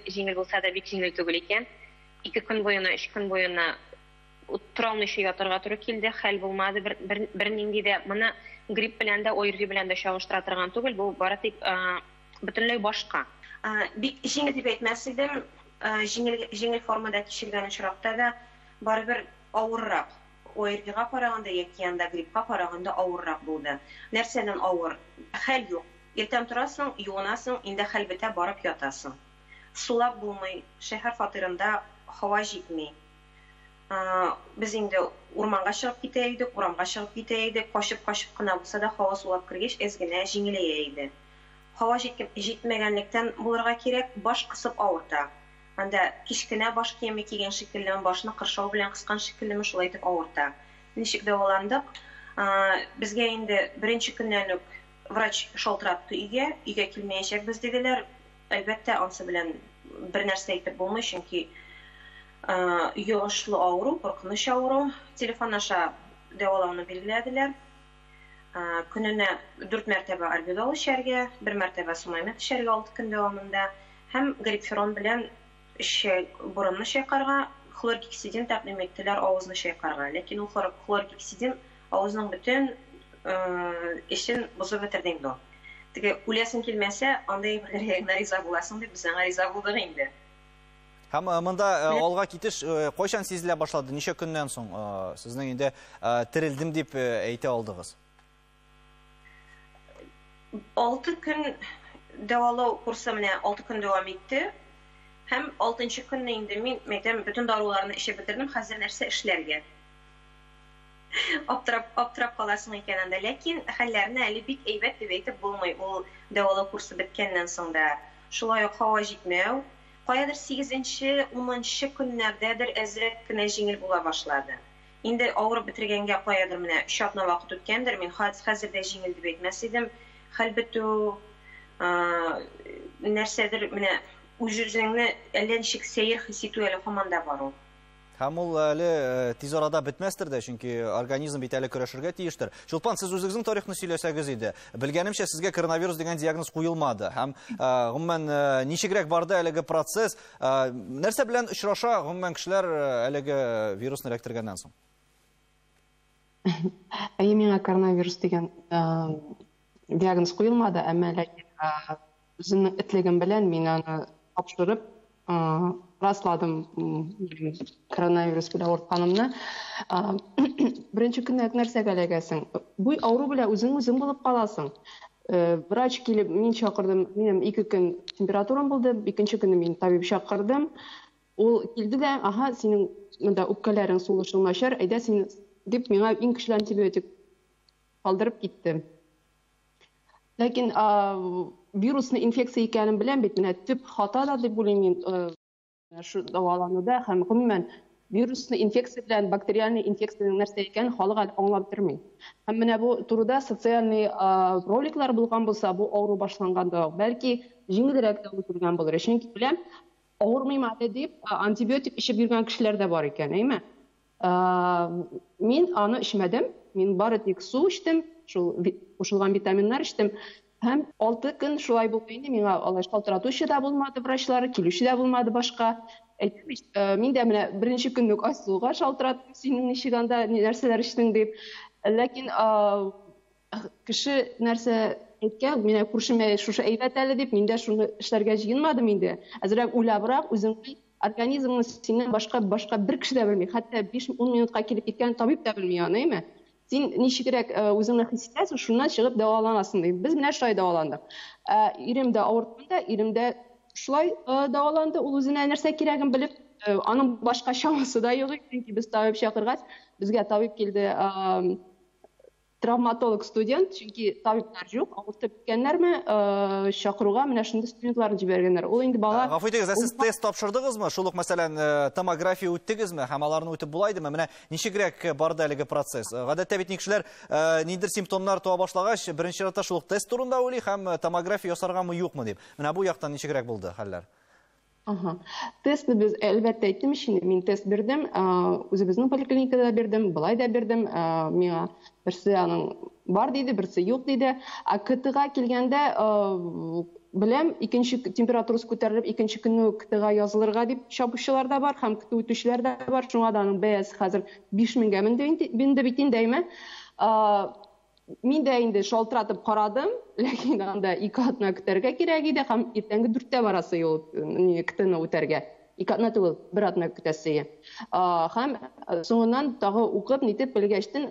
Җиңел булса да, бик җиңел түгел икән. 2 көн буена, 3 көн буена тора алмыйча ятырга туры килде, хәл булмады бер, бер, бернинди дә. Моны грипп белән дә, ОРВИ белән дә чагыштыра торган түгел, бу бары тик бөтенләй башка. Бик җиңел дип әйтмәс идем, җиңел, җиңел формада кичергән очракта да барыбер авыррак. ОРВИга караганда яки анда гриппка караганда авыррак булды. Нәрсәдән авыр? Хәл юк. Иртән торасың, юынасың, инде хәл бетә, барып ятасың. Сулап булмый, шәһәр фатирында һава җитми. Без инде урманга чыгып китә идек, урамга чыгып китә идек, качып-качып кына булса да һава сулап кергәч, әз генә җиңеләя иде. Һава җитмәгәнлектән булырга кирәк, баш кысып авырта. Анда кечкенә баш киеме кигән шикеллеме, башны кыршау белән кыскан шикеллеме, шулай итеп авырта. Ничек дәваландык? Безгә инде беренче көннән үк врач шалтыратты өйгә, өйгә килмәячәкбез диделәр. Әлбәттә, ансы белән бер нәрсә әйтеп булмый, чөнки йогышлы авыру, куркыныч авыру. Телефон аша дәвалауны билгеләделәр. Көненә 4 мәртәбә альбедол эчәргә, 1 мәртәбә сумамед эчәргә 6 көн дәвамында һәм грипферон белән борынны чайкарга, хлоргексидин тәкъдим иттеләр авызны чайкарга. Ләкин ул хлоргексидин авызның бөтен эчен бозып бетерде инде ул. Теге үләсең килмәсә, андый әйберләргә генә риза буласың дип, без аңа риза булдык инде. Һәм монда алга китеш кайчан сизелә башлады? Ничә көннән соң сезнең инде терелдем дип әйтә алдыгыз? 6 көн дәвалау курсы менә 6 көн дәвам итте. Һәм 6 көнне инде мин, мәйтәм, бөтен даруларны эчеп бетердем, хәзер нәрсә эшләргә? Аптырап, аптырап каласың икән анда. Ләкин хәлләрне әле бик әйбәт дип әйтеп булмый. Ул дәвалау курсы беткәннән соң да шулай ук һава җитмәү, каядыр 8-нче, 10-нчы көннәрдәдер әзрәк кенә җиңел була башлады. Инде авырып бетергәнгә каядыр менә 3 атна вакыт үткәндер, мин хәзер дә җиңел дип әйтмәс идем. Хәл бетү, нәрсәдер менә үз-үзеңне әллә ничек сәер хис итү әле һаман да бар ул. Һәм ул әле тиз арада бетмәстер дә, чөнки организм бит әле көрәшергә тиештер. Чулпан, сез үзегезнең тарихны сөйләсәгез иде. Белгәнемчә, сезгә коронавирус дигән диагноз куелмады. Һәм гомумән ничегрәк барды әлеге процесс? Нәрсә белән очраша гомумән кешеләр әлеге вирусны эләктергәннән соң? Әйе, миңа коронавирус дигән диагноз куелмады, әмма ләкин үземнең этлегем белән мин аны тапшырып расладым коронавирус белән авыртканымны. Беренче көнне нәрсәгә эләгәсең? Бу авыру белән үзең үзең булып каласың. Врач килеп, мин чакырдым, минем 2 көн температурам булды, икенче көнне мин табиб чакырдым. Ул килде дә, ага, синең монда үпкәләрең, сулышың начар, әйдә син дип миңа иң көчле антибиотик калдырып китте. Ләкин вирусный инфекция икәнен беләм бит, менә төп хата да дип уйлыйм мин, шу дәвалануда һәм гомумән вирусный инфекция белән бактериальный инфекциянең нәрсә икәнен халык әле аңлап бетерми. Һәм менә бу турыда социальный роликлар булган булса, бу авыру башланганда ук, бәлки җиңелрәк тә үтелгән булыр. Чөнки беләм, авырмыйм әле дип антибиотик эчеп йөргән кешеләр дә бар икән, әйме? Мин аны эчмәдем, мин бары тик су эчтем, шул кушылган витаминнар эчтем. Һәм 6 көн шулай булды инде, миңа алай шалтыратучы да булмады врачлар, килүче дә булмады башка. Әйтәм бит, мин дә менә беренче көнне үк Айсылуга шалтыраттым, синең ничек анда, нәрсәләр эчтең дип. Ләкин кеше нәрсә әйткән, менә күршемә шушы әйбәт әле дип, мин дә шуны эшләргә җыенмадым инде. Әзрәк уйлабрак, үзеңнең организмыңны синнән башка бер кеше дә белми. Хәтта 5-10 минутка килеп киткән табиб та белми аны, әйме? Син ничегрәк үзеңне хис итәсең, шуннан чыгып дәваланасың ди. Без менә шулай дәваландык. Ирем дә авыртканда, ирем дә шулай дәваланды. Ул үзенә нәрсә кирәген белеп, аның башка чамасы да юк, чөнки без табиб чакыргач, безгә табиб килде, травматолог студент, чөнки табиблар юк, авыртып беткәннәрме, чакыруга менә шундый студентларны җибәргәннәр. Ул инде бала Гафу итегез, ә сез тест тапшырдыгызмы? Шул ук, мәсәлән, томография үттегезме? Һәм аларны үтеп була идеме? Менә ничегрәк барды әлеге процесс? Гадәттә бит кешеләр ниндидер симптомнар туа башлагач, беренче чиратта шул ук тест турында уйлый һәм томография ясаргамы, юкмы дип. Менә бу яктан ничегрәк булды хәлләр? Ага. Тестны без әлбәттә әйттем ич инде, мин тест бирдем, үзебезнең поликлиникада бирдем, былай да бирдем, миңа берсе аның бар диде, берсе юк диде. Ә КТ-га килгәндә, Беләм, икенче температурасы күтәрелеп, икенче көнне үк КТга язылырга дип чабучылар да бар һәм КТ үтүчеләр дә бар. Шуңа да аның бәясе хәзер 5000гә менде бит инде, әйме? Мин дә инде шалтыратып карадым, ләкин анда 2 атна көтәргә кирәк иде һәм иртәнге 4тә барасы юл КТны үтәргә. 2 атна түгел, 1 атна көтәсе. Һәм соңыннан тагы укып, нитеп белгәчтен,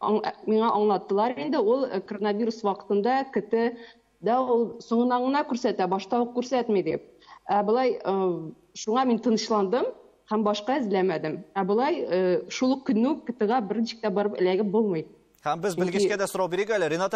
миңа аңлаттылар инде, ул коронавирус вакытында КТ да ул соңыннан гына күрсәтә, башта ук күрсәтми дип. Ә болай шуңа мин тынычландым һәм башка эзләмәдем. Ә болай шул ук көнне үк КТга берничек тә барып эләгеп булмый. Һәм без белгечкә дә сорау бирик әле. Рената